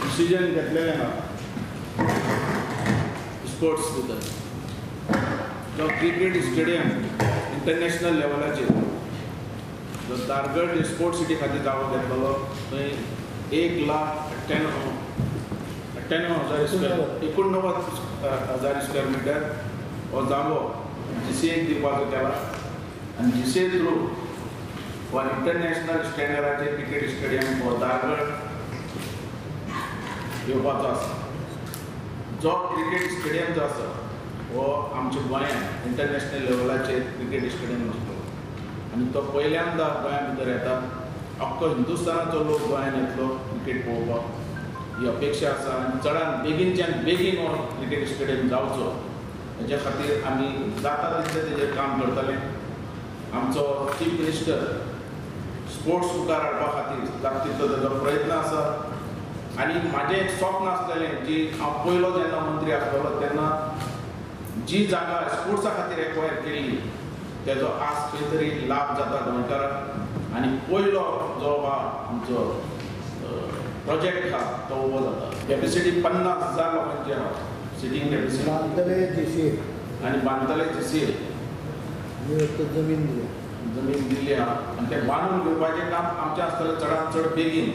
Decision घेतलेलें आहा sports भितर जो क्रिकेट स्टेडियम इंटरनॅशनल लेवलाचेर जो धारगळ स्पोर्ट्स सिटी खातीर जागो घेतलेलो थंय 1,98,000 स्क्वेअर 89,000 स्क्वेअर मिटर हो जागो जीसीएक दिवपाचो केला आनी जीसीए थ्रू हो इंटरनॅशनल स्टँडर्डाचेर क्रिकेट स्टेडियम हो धारगळ येवपाचो आसा. जो क्रिकेट स्टेडियम जो आसा हो आमच्या गोंयांत इंटरनॅशनल लेवलाचेर क्रिकेट स्टेडियम आसलो आनी तो पहिल्यांदा गोंया भितर येता. अख्खो हिंदुस्थानाचो लोक गोंयांत येतलो क्रिकेट पळोवपाक ही अपेक्षा आसा आनी चडान बेगीनच्यान बेगीन हो क्रिकेट स्टेडियम जावचो हेच्या खातीर आमी जाता तितलें तेजेर काम करतले. आमचो चीफ मिनिस्टर स्पोर्ट्स मुखार हाडपा खातीर जाता तितलो तेजो प्रयत्न आसा. आनी म्हाजें एक स्वप्न आसलेलें जी हांव पयलो जेन्ना मंत्री आसलेलो तेन्ना जी जागा स्पोर्ट्सा खातीर एक्वायर केल्ली तेजो आज खंय तरी लाभ जाता गोंयकारांक आनी पयलो जो आहा आमचो प्रोजेक्ट आहा तो उबो जाता. कॅपेसिटी 50,000 लोकांची आहा सिटींग कॅपेसिटी. बांदतले जीसीए आनी बांदतले जीसीए जमीन दिली आहा आनी तें बांदून घेवपाचें काम आमचें आसतलें चडांत चड बेगीन.